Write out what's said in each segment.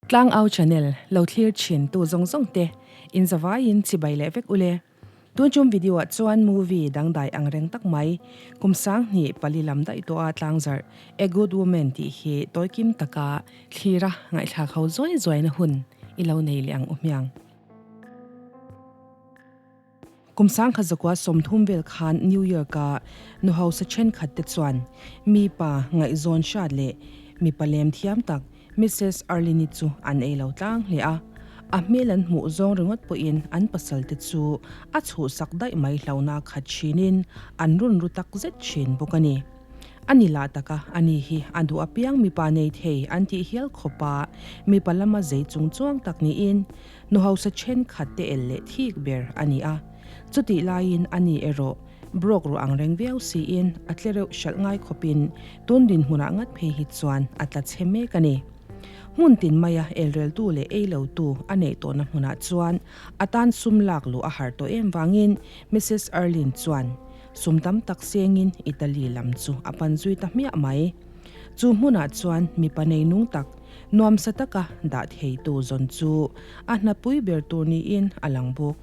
Tlangau channel lo thlir thin tu zawng zawng te in zavaiin chibai leh vek ule. Tun chum video ah chuan movie dangdai ang reng tak mai kum 2004 lam daih tawh a tlangzarh A Good Woman tih hi tawikim taka thlira ngaihthlak ho zuai zuaina hun i lo nei leh ang u hmiang. Kum 1930 vel khan New York-a nu hausa thenkhat te chuan mi pa ngaihzawn hriat leh mipa lem thiam tak Missus Arlene-i chu an ei lo tlang hle a. A hmel an hmuh zawng ringawt pawhin an pasal te chu a chhuhsak daih mai hlauhna khat thinin an run ru tak zet thin bawk a ni. A ni lah taka a ni hi a duh apiang mipa nei thei an tih hial khawpa mipa lama zei chung chuang tak niin Nu hausa thenkhat te el leh thik ber a ni a, chutih laiin a ni erawh broke ruah ang reng viau siin a tle reuh hralh ngai khawpin tun dinhmunah ngat phei hi chuan a tla chhe mek a ni. Hmun tin maia elreltu leh ei lotu a neih tawhna hmunah chuan a tan sum lak luh a har tawh em vangin Missus Erlin chuan sum tam tak sengin Italy lam chu a pan zui ta hmiah mai. Chu hmunah chuan mipa nei nung tak Nuamsa taka dah theitu zawn chu a hnapui ber tur niin a lang bawk.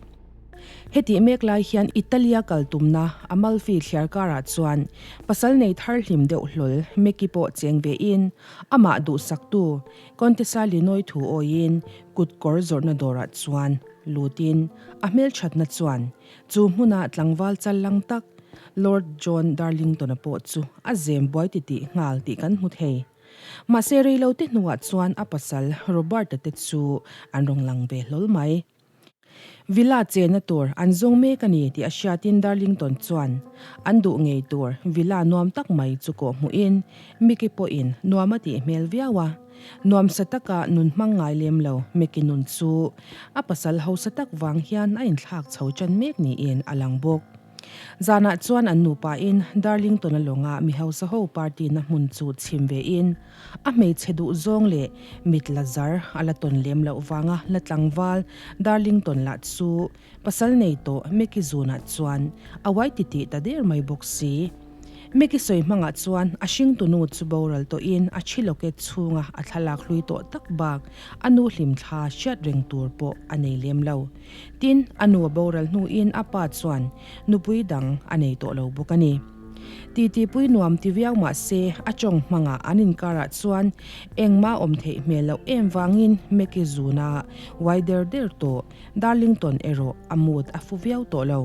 Hetih mek lai hian Italia kal tumna Amalfi thliar karah chuan pasal nei thar hlim deuh hlawl Meki pawh cheng vein amah duhsaktu Contessa Linoy thu awiin kut kawr zawrhna dawrah chuan lutin a hmelthatna chuan chu hmuna tlangval chal lang tak Lord John Darlington-a pawh chu a zem buai titih nghal tih kan hmu thei. Mahse reilote hnuah chuan a pasal Robert-a te chu an rawn lang ve hlawl mai. Villa chenna tur an zawng mek a ni tih a hriatin Darlington chuan an duh ngei tur villa nuam tak mai chu kawh hmuhin Mickey pawhin nuam a tih hmel viau a. Nuamsa taka nun hmang ngai lem lo Mickey nun chu a pasal hausa tak vang hian a inthlak chho tan mek niin a lang bawk. Zanah chuan an nupain Darlington-a lawnga mi hausa ho party na hmun chu chhim vein a hmeichhe duh zawng leh mit la zar a la tawn lem loh vanga la tlangval Darlington lah chu pasal nei tawh Mickey zunah chuan a uai titih ta der mai bawk si. Mickey sawi hmangah chuan a hringtunu chu boral tawhin a thi locket chhunga a thlalak hlui tawh tak bak a nu hlimthla hriat reng tur pawh a nei lem lo. Tin, a nu a boral hnuin a pa chuan nupui dang a nei tawh lo bawk a ni. Titipui nuam ti viau mah se a tawng hmangah an inkarah chuan engmah awm theih hmel loh em vangin Mickey zuna uai der der tawh Darlington erawh a mood a fu viau tawh lo.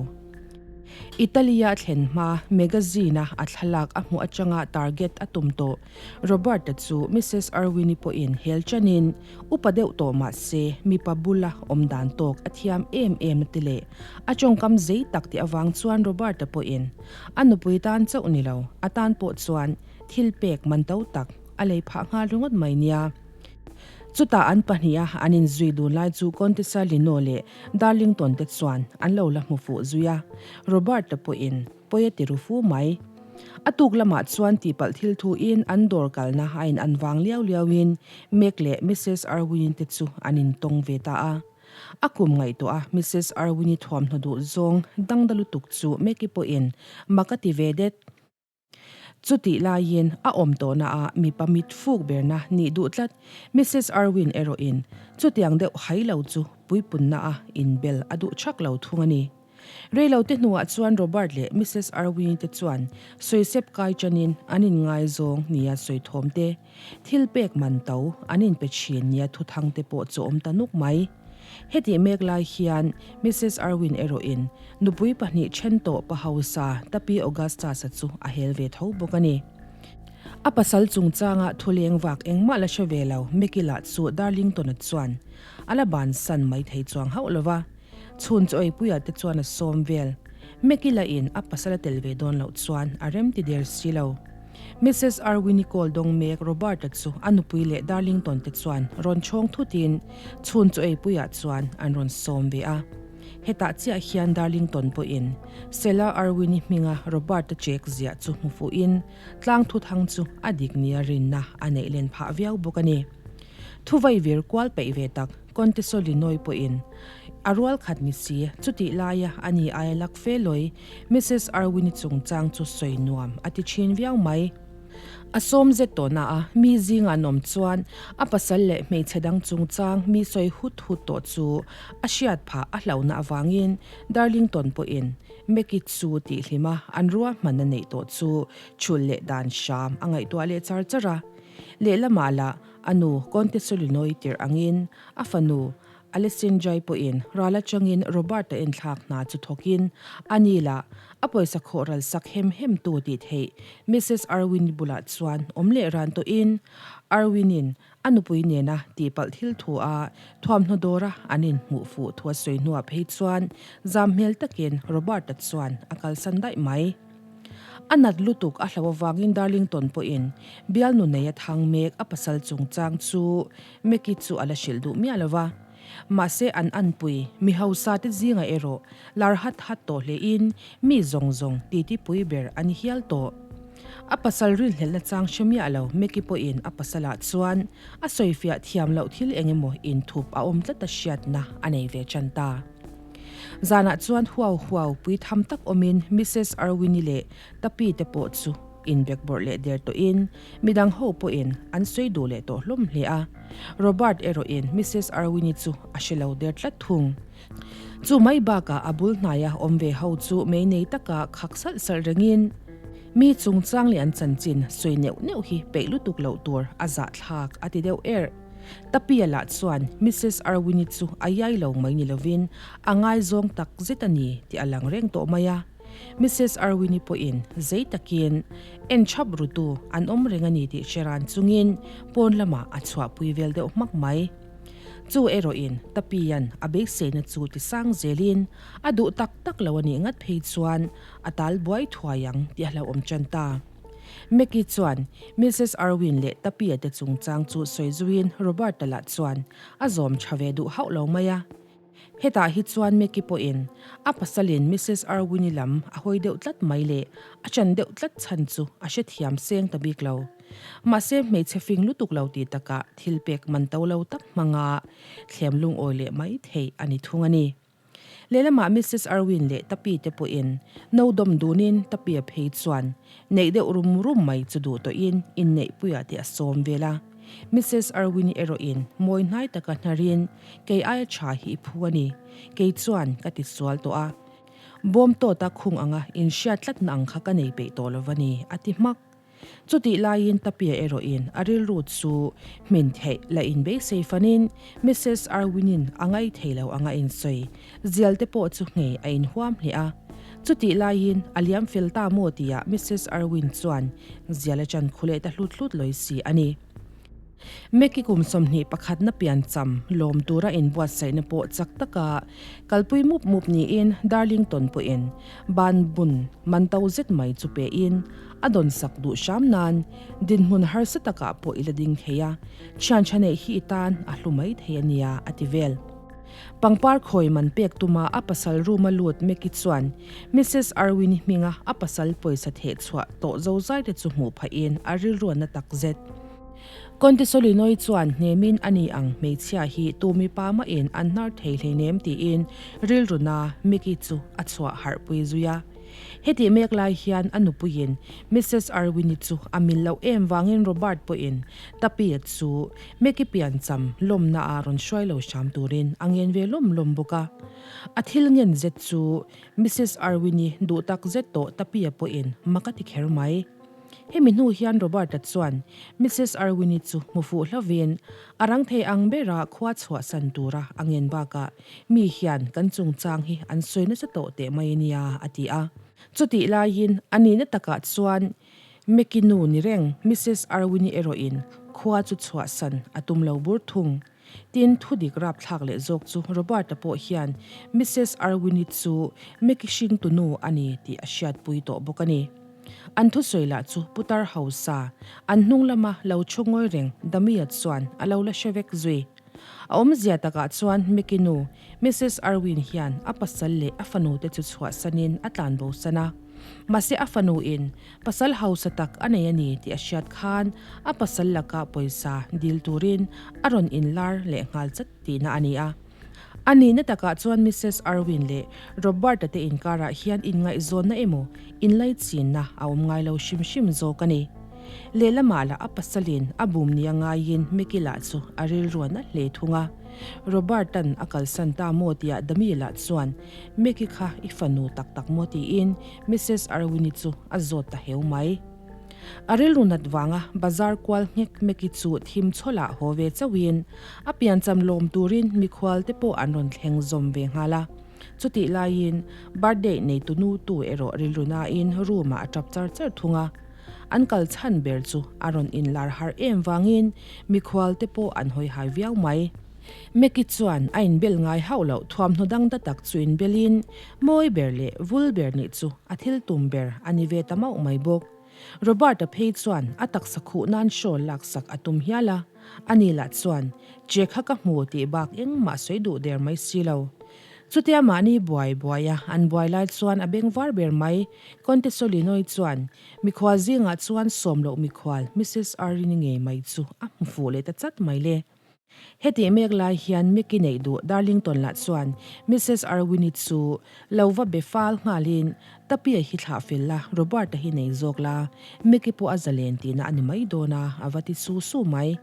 Italy-a thlen hma magazine-a a thlalak a hmuh atanga target a tum tawh. Robert-a chu Missus Irwin-i pawhin hel chanin upa deuh tawh mah se mipa bula awm dan tawk a thiam em em a ti leh. A tawngkam zei tak tih avang chuan Robert-a pawhin a nupui tan chauh ni lo, a tan pawh chuan thil pek man to tak a lei phah nghal ringawt mai nia. Chutah an pahniha an inzui dun lai chu Contessa Lino leh Darlington te chuan an lo la hmu fuh zui a, Robert-a pawhin pawi a ti ru fu mai. A tuk lamah chuan tihpalh thil thuin an dawr kalna a in an vang liau liauin Meg leh Missus Irwin te chu an intawng ve ta a. A kum ngaihtuah a Missus Irwin-i thuamhnaw duh zawng dangda lutuk chu Meg-i pawhin mak a ti ve det. Chutih laiin a awm tawhna ah mipa mit fuk berna nih duh tlat Missus Irwin erawhin chutiang deuh hai lo chu puipunna a inbel a duh chak lo thung a ni. Reilote hnuah chuan Robert leh Missus Irwin te chuan sawisep kai chanin an inngaizawng nia sawi thawm te, thil pek man to an inpe thin nia thuthang te pawh chu awm ta nuk mai. Hetih mek lai hian Missus Irwin erawhin nupui pahnih then tawh pa hausa Tapi Augustus-a chu a hel ve tho bawk a ni. A pasal chungchanga thuleng vak engmah la hre ve lo Mickey lah chu Darlington-a chuan a la bansan mai thei chuang hauh lo va, chhun chu Oipuia te chuan a sawm vel. Mickey lahin a pasal a tel ve dawn loh chuan a rem ti der si lo. Missus Irwin-i call dawng mek Robert-a chu a nupui leh Darlington te chuan rawn chhawng thutin chhun chu eipuiah chuan an rawn sawm ve a. Hetah chiah hian Darlington pawhin Sela Irwin-i hminga Robert-a check ziah chu hmu fuhin tlang thuthang chu a dik nia rinna a neih len phah viau bawk a ni. Thuvai vir kual peih ve tak Contesolinoy pawhin a rual khat ni si, chutih laia a ni aia lak fe lawi Missus Irwin-i chungchang chu sawi nuam a ti thin viau mai. A sawm zet tawhna a mi zinga an awm chuan a pasal leh hmeichhe dang chungchang mi sawi hut hut tawh chu a hriat phah a hlauhna avangin Darlington pawhin Meki chu tihhlima an ruahmanna neih tawh chu chhulh leh dan hram a ngaihtuah leh char char a. Lehlamah lah a nu Conte-Solinoy tirh angin a fanu Alessandrai pawhin ral atangin Robert-a enthlak hna chu thawkin a ni lah a pawisa khawh ral sak hem hem tu tih theih Missus Irwin-i bulah chuan awm leh ran tawhin Irwin-in a nupui nena tihpalh thil thu a thuamhnaw dawra an inhmuh fuh thu a sawi hnuah phei chuan zam hmel takin Robert-a chuan a kalsan daih mai. A nat lutuk a hlo avangin Darlington pawhin bialnu nei a thang mek a pasal chungchang chu Meki chu a la hrilh duh miah lo va. Mahse an anpui mi hausa te zingah erawh lar hat hat tawh hlein mi zawng zawng titi pui ber a ni hial tawh. A pasal rinhlelhna chang hre miah lo Meki pawhin a pasalah chuan a sawifiah thiam loh thil eng emaw inthup a awm tlat a hriatna a nei ve tan ta. Zanah chuan huau huau pui tham tak awmin Missus Irwin-i leh Tapi te pawh chu inbekbawrh leh der tawhin midang ho pawhin an sawi duh leh tawh hlawm hle a. Robert erawhin Missus Irwin-i chu a hre lo der tlat thung. Chu mai bakah a bul hnaia awm ve ho chu mei nei taka khak salh salh rengin mi chungchang leh an chanchin sawi neuh neuh hi peih lutuk loh tur a zahthlak a ti deuh erh. Tapia lah chuan Missus Irwin-i chu a iai lo mai ni lovin a ngaizawng tak zet a ni tih a lang reng tawh mai a. Missus Irwin-i pawhin zei takin en chhap rutu an awm reng a ni tih hre ran chungin pawn lamah a chhuahpui vel deuh hmak mai. Chu erawhin Tapia'n a beiseina chu ti sang zelin a duh tak tak lo a nih ngat phei chuan a tal buai thuai ang tih a hlauhawm tan ta. Meki chuan Missus Irwin leh Tapia te chungchang chu sawi zuiin Robert-a lah chuan a zawm tha ve duh hauh lo mai a. Hetah hi chuan Meki pawhin a pasalin Missus Irwin-i lam a hawi deuh tlat mai leh a chan deuh tlat chhan chu a hrethiam seng ta bik lo. Mahse hmeichhe fing lutuk lo tih takah thil pek man to lo tak hmanga thlem lungawi leh mai theih a ni thung a ni. Lehlamah Missus Irwin leh Tapi te pawhin no dawm dunin Tapia phei chuan neih deuh rum rum mai chu duh tawhin inneihpuiah te a sawm vel a. Missus Irwin-i erawhin mawi hnai taka hnarin kei aia tha hi i phu a ni, kei chuan ka ti sual tawh a, bawm tawta khung anga inhriat tlatna ang kha ka nei peih tawh lo va ni, a ti hmak. Chutih laiin Tapia erawhin a rilru chu hmin theih la inbeisei fanin Missus Irwin-in a ngai thei lo anga insawi zial te pawh chu nghei a inhuam hle a. Chutih laiin a liam fel ta maw tihah Missus Irwin chuan zial a chan khu leh ta hlut hlut lawi si a ni. Meki kum 21 na piancham lawm tura inbuatsaihna pawh chak taka kalpui mup mup niin Darlington pawhin ban bun man to zet mai chu pein a dawn sak duh hram nan dinhmun harsa takah pawh i la ding thei a, thian tha neih hi i tan a hlu mai thei a nia a ti vel. Pangpar khawi man pek tuma a pasal room a lut Meki chuan Missus Irwin-i hminga a pasal pawisa theh chhuah tawh zozai te chu hmuh phahin a rilruanna tak zet. Contesolinoy chuan hnemin a ni ang hmeichhia hi tu mipa mahin an hnar thei hleinem tiin rilruna Mickey chu a chhuah harhpui zui a. Hetih mek lai hian a nupuiin Missus Irwin-i chu a mil loh em vangin Robert pawhin Tapia chu Mickey piancham lawmna a rawn hruai lo hram turin a ngen ve lawm lawm bawk a. A thil ngen zet chu Missus Irwin-i duh tak zet tawh Tapia pawhin mak a ti kher mai. Hemi hnu hian Robert-a chuan Missus Irwin-i chu hmu fuh hlovin a rang thei ang bera khua chhuahsan tura a ngen bakah mi hian kan chungchang hi an sawi nasa tawh teh mai a nia a ti a. Chutih laiin a nihna takah chuan Meki nu ni reng Missus Irwin-i erawhin khua chu chhuahsan a tum lo bur thung. Tin, thudik rapthlak leh zawk chu Robert-a pawh hian Missus Irwin-i chu Meki hringtu nu a ni tih a hriatpui tawh bawk a ni. An thusawi lah chu putar hausa, an hnung lama lo thu ngawi reng Damia chuan a lo la hre vek zui. A awmzia takah chuan Meki nu, Missus Irwin hian a pasal leh a fanu te chu chhuahsanin a tlan bosan a. Mahse a fanu in pasal hausa tak a nei a ni tih a hriat khan a pasal laka pawisa dil turin a rawn inlar leh nghal chat tihna a ni a. A nihna takah chuan Missus Irwin leh Robert-a te inkarah hian inngaihzawnna emaw inlaichinna a awm ngai lo hrim hrim zawk a ni. Lehlamah lah a pasalin a bum nia ngaiin Mickey lah chu a rilru a na hle thung a. Robert-a'n a kalsan ta maw tia Dami lah chuan Mickey kha i fanu tak tak maw tiin Missus Arwini chu a zawt ta heu mai. A rilru nat vanga bazar kual nghek Mickey chu thim chhawlah haw ve chauhin a piancham lawm turin mikhual te pawh an rawn thleng zawm ve nghal a. Chutih laiin birthday neitu nu tu erawh rilru nain room ah a tap char char thung a. An kal chhan ber chu a rawn inlar har em vangin mikhual te pawh an hawi hai viau mai. Meki chuan a inbel ngai hauh loh thuamhnaw dang da tak chu inbelin mawi ber leh vul ber nih chu a thil tum ber a ni ve ta mauh mai bawk. Robert-a phei chuan a taksa khuh nan shawl laksak a tum hial a, ani lah chuan che kha ka hmu tih bak engmah sawi duh der mai si lo. Chutia mahni buai buai a an buai lai chuan a beng var ber mai. Conte Solinoy chuan mikhual zingah chuan sawm loh mikhual Missus Arini ngei mai chu a hmu fuh leh ta chat mai le. Hetih mek lai hian Mickey neih duh Darlington lah chuan Missus Arwini chu lo va be fal nghalin Tapia hi thlah fel la, Robert-a hi nei zawk la, Mickey pawh a zalen tihna a ni mai dawn a, a va ti su su mai.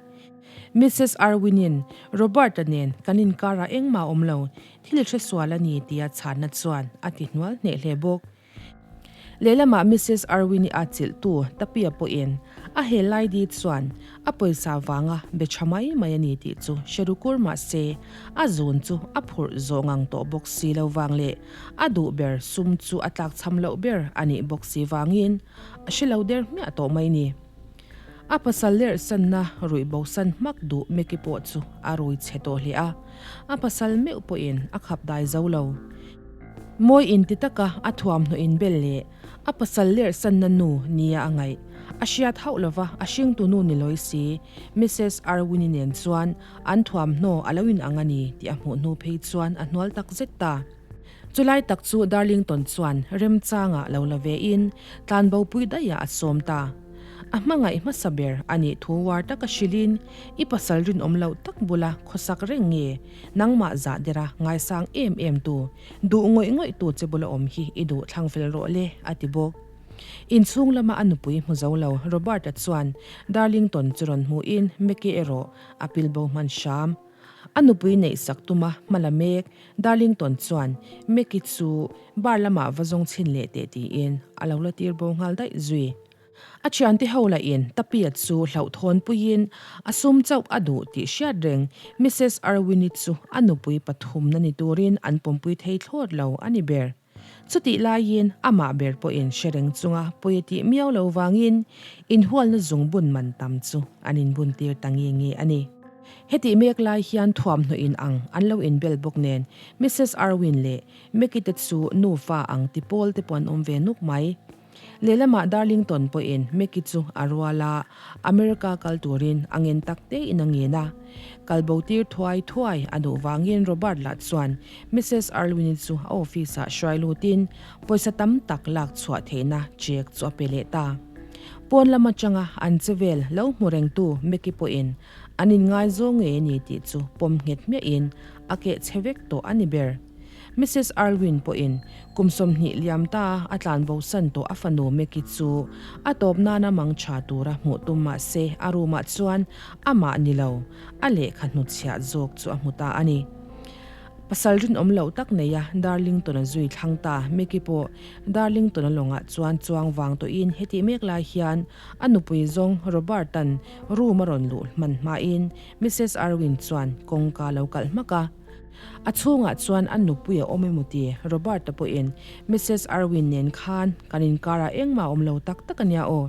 Missus Arwinin Robert-a nen kan inkarah engmah a awm lo, thil i hresual a ni tia chhanna chuan a ti hnual hneh hle bawk. Lehlamah Missus Arwini a chilhtu Tapia pawhin a hel lai di chuan a pawisa vanga be tha mai mai a ni tih chu hre ru kur mah se a zun chu a phurh zawh ngang tawh bawk si lo vang leh a duh ber sum chu a tlakchham loh ber a nih bawk si vangin a hre lo der hmiah tawh mai ni. A pasal lerh sanna ruih bosan hmak duh Mickey pawh chu a rui chhe tawh hle a, a pasal meuh pawhin a khap dai zo lo. Mawi inti taka a thuamhnaw inbel leh a pasal lerh sanna nu nia a ngaih a hriat hauh lova a hringtu nu ni lawi si Missus Arwini nen chuan an thuamhnaw a lo inang a ni tih a hmuh hnu phei chuan a hnual tak zet ta. Chulai tak chu Darlington chuan remchangah lo la vein tlanbopui daihah a sawm ta. A hmangaih hmasa ber a nih thu uar taka hrilhin, I pasal rinawm loh tak bula khawsak reng nge nangmah zah dera ngaisang em em tu, duh ngawih ngawih tu che bula awm hi i duh thlang fel rawh le, a ti bawk. Inchhung lama a nupui hmu zo lo Robert-a chuan Darlington chu rawn hmuhin Mickey erawh a pilbo hman hram. A nupui neih sak tuma hma la mek Darlington chuan Mickey chu bar lamah va zawng chhin leh teh tiin a lo la tir bo nghal daih zui. A thiante ho lahin Tapia chu hlauhthawn puiin a sum chauh a duh tih hriat reng Missus Irwin-i chu a nupui pathumna ni turin an pawmpui thei thlawt lo a ni ber. Chutih laiin amah ber pawhin hre reng chunga pawi a tih miau lo vangin inhualna zungbun man tam chu an inbuntir ta nge nge a ni. Hetih mek lai hian thuamhnaw in ang an lo inbel bawk nen Missus Irwin leh Mickey te chu nufa ang ti pawl te pawh an awm ve nuk mai. Lehlamah Darlington pawhin Mickey chu a rual a, America kal turin a ngen tak tein a ngen a. Kal bo tir thuai thuai a duh vangin Robert lah chuan Missus Arlwin-i chu a office-ah hruai lutin pawisa tam tak lak chhuah theihna check chu a pe leh ta. Pawn lam atanga an che vel lo hmu rengtu Mickey pawhin an inngaizawng ngei a ni tih chu pawm nghet hmiahin a keh chhe vek tawh a ni ber. Missus Arlwin pawhin kum 20 liam ta a tlan bosan tawh a fanu Meki chu a tawp nana mang tha tura hmuh tum mah se a room ah chuan amah ni lo a lehkha hnutchhiah zawk chu a hmu ta a ni. Pasal rinawm loh tak neia Darlington a zui thlang ta Meki pawh Darlington a lawngah chuan chuang vang tawhin hetih mek lai hian a nupui zawng Robert-a'n room a rawn luh hman hmain Missus Arwin chuan kawngka lo kalh hmak a. A chhungah chuan a nupui a awm emaw ti Robert-a pawhin Missus Arwin nen khan kan inkarah engmah a awm lo tak tak a nia aw.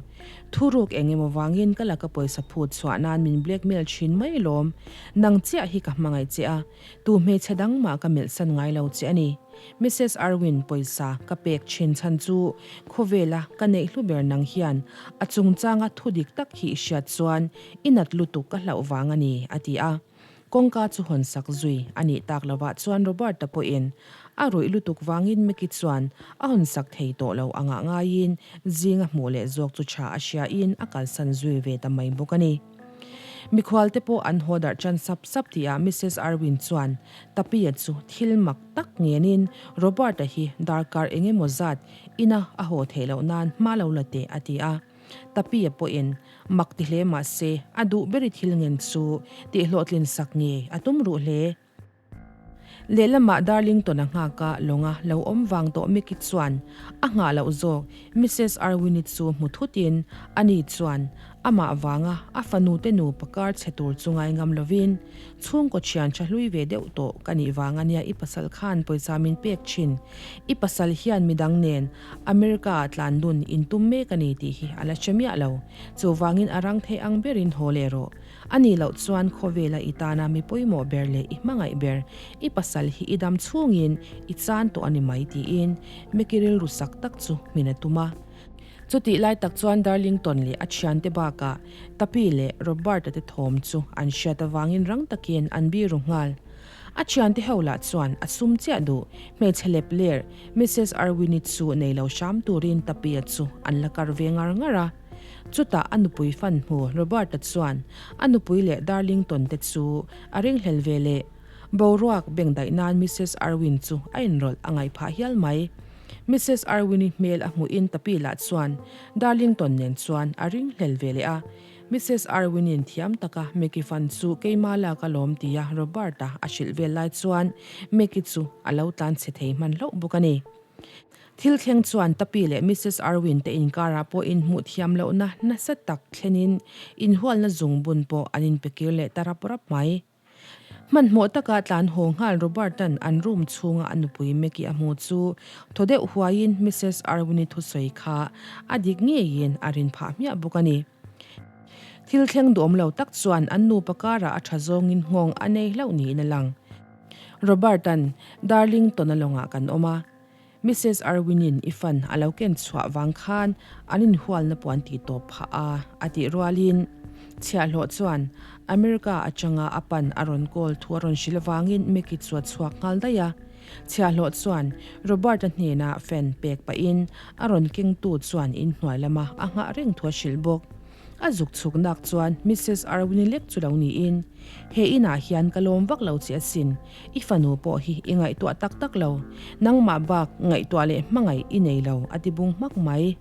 Thuruk eng emaw vangin ka laka pawisa phut chhuah nan min blackmail thin mai alawm. Nang chiah hi ka hmangaih che a, tu hmeichhe dang mah ka melh san ngai lo che a ni. Missus Arwin pawisa ka pek thin chhan chu khawvela ka neih hlu ber nang hian a chungchanga thudik tak hi i hriat chuan i nat lutuk ka hlauh vang a ni, a ti a. Kawngka chu hawn sak zui a nih tak lovah chuan Robert-a pawhin a ruih lutuk vangin Mickey chuan a hawn sak thei tawh lo angah ngaiin zinga hmuh leh zawk chu tha a hriain a kalsan zui ve ta mai bawk a ni. Mikhual te pawh an haw darh tan sap sap tihah Missus Irwin chuan Tapia chu thil mak tak ngenin Robert-a hi darkar eng emaw zat ina a haw theih loh nan hma lo la teh a ti a. Tapia pawhin mak ti hle mah se a duh beri thil ngen chu tihhlawhtlin sak ngei a tum ruh hle. Lehlamah Darlington-a nghaka lawnga lo awm vang tawh Mickey chuan a nghah loh zawk Missus Irwin-i chu hmu thutin ani chuan amah vanga a fanute nupa kar chhe tur chu ngai ngam lovin chhungkaw thian tha hlui ve deuh tawh ka nih vang ania i pasal khan pawisa min pek thin. I pasal hian midang nen America-ah tlan dun in tum mek a ni tih hi a la hre miah lo. Chuvangin a rang thei ang berin haw leh rawh. A nih loh chuan khawvela i tana mi pawimawh ber leh i hmangaih ber, i pasal hi i dam chhungin i chan tawh a ni mai tiin Mickey rilru sak tak chu hmin a tum a. Chutih lai tak chuan Darlington leh a thiante bakah Tapi leh Robert-a te thawm chu an hriat avangin rang takin an biru nghal. A thiante ho lah chuan a sum chiah duh hmeichhe lep ler Missus Irwin-i chu nei lo hram turin Tapi-a chu an la kar ve ngar ngar a. Chutah a nupui fan hmu Robert-a chuan a nupui leh Darlington te chu a ringhlel ve leh. Boruak bengdaih nan Missus Irwin chu a inrawlh a ngaih phah hial mai. Missus Irwin-i hmel a hmuhin Tapi lah chuan Darlington nen chuan a ringhlel ve leh a. Missus Irwin-in thiam taka Mickey fan chu keima lak a lawm tia Robert-a a hrilh vel lai chuan Mickey chu a lo tlanchhe thei hman hlauh bawk a ni. Thil thleng chuan Tapi leh Missus Irwin te inkarah pawh inhmuh thiam lohna nasa tak thlenin inhualna zungbun pawh an inpekir leh ta rap rap mai. Hmanhmawh taka tlan haw nghal Robert-a'n an room chhunga a nupui Maggie a hmu chu thaw deuh huaiin Missus Irwin-i thusawi kha a dik ngeiin a rin phah hmiah bawk a ni. Thil thleng duhawm lo tak chuan an nupa karah a tha zawngin nghawng a nei hlauh niin a lang. Robert-a'n Darlington-a lawngah kan awm a. Missus Irwin-in i fan a lo ken chhuah vang khan an inhualna puan tih tawp phah a, a tih rualin chhiahhlawh chuan America atanga a pan a rawn call thu a rawn hrilh avangin Mickey chu a chhuak nghal daih a. Chhiahhlawh chuan Robert-a hnena fan pek pahin a rawn kengtu chuan inhnuai lama a nghah reng thu a hrilh bawk. A zuk chhuk nak chuan Missus Arwini lek chu lo niin, He inah hian ka lawm vak lo che asin, i fanu pawh hi i ngaihtuah tak tak lo, nangmah bak ngaihtuah leh hmangaih i nei lo a ti bung hmak mai.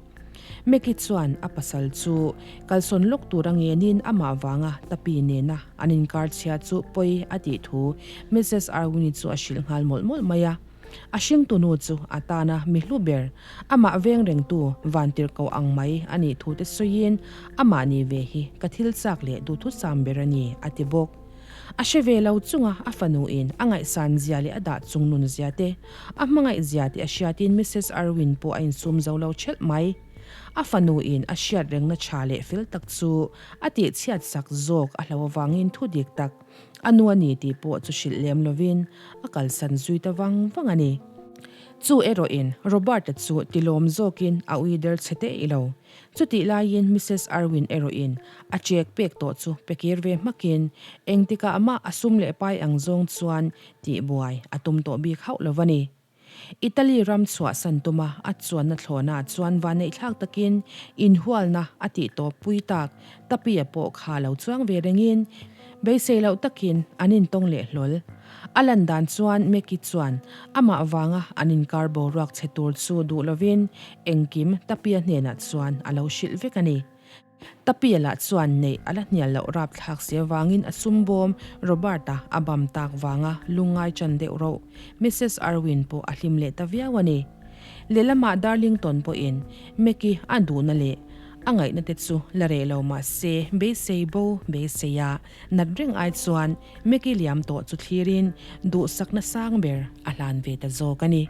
Meki chuan a pasal chu kalsawn lawk tur a ngenin amah vanga Tapi nena an inkar chhia chu pawi a tih thu Missus Arwini chu a hrilh nghal mawlh mawlh mai a. A hringtunu chu a tana mi hlu ber, amah veng rengtu vantirhkoh ang mai a nih thute sawiin amah ni ve hi ka thil chak leh duhthusam ber a ni, a ti bawk. A hre ve lo chunga a fanuin a ngaihsan zia leh a dah chung nun zia te, a hmangaih zia te a hriatin Missus Irwin pawh a insum zo lo thelh mai. A fanuin a hriat rengna tha leh fel tak chu a tihchhiat sak zawk a hlo avangin thu dik tak A nu a ni tih pawh chu hrilh lem lovin a kalsan zui ta vang vang a ni. Chu erawhin Robert-a chu tilawm zawkin a ui der chhe teh i lo. Chutih laiin Missus Irwin erawhin a chek pek tawh chu pe kir ve hmakin engtikah mah a sum leh pai ang zawng chuan tihbuai a tum tawh bik hauh lo va ni. Italy ram chhuahsan tuma a chuanna thlawhnaah chuan vanneihthlak takin inhualna a tih tawp pui tak Tapia pawh kha lo chuang ve rengin beisei loh takin an intawng leh hlawl. A lan dan chuan Meki chuan amah vanga an inkar boruak chhe tur chu duh lovin engkim Tapia hnenah chuan a lo hrilh vek a ni. Tapia lah chuan neih a la hnial loh rapthlak si avangin a sum bawm Robert-a a bam tak vanga lungngai chan deuh roh Missus Irwin pawh a hlim leh ta viau a ni. Lehlamah Darlington pawhin Meki a duhna leh a ngaihna te chu la reh lo mah se beisei bo beisei a nat reng ai chuan Meki liam tawh chu thlirin duhsakna sang ber a hlan ve ta zawk a ni.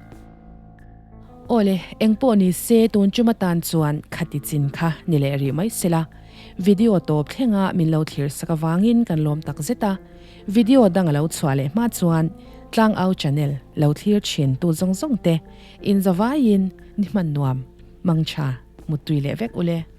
Awle, engpawh ni se tun chum atan chuan khati chin kha ni leh rih mai sela. Video tawp thlenga min lo thlir sak avangin kan lawm tak zet a. Video dang a lo chhuah leh hma chuan Tlangau channel lo thlir thin tu zawng zawng te in zavaiin ni hman nuam, mangtha, muttui leh vek ule.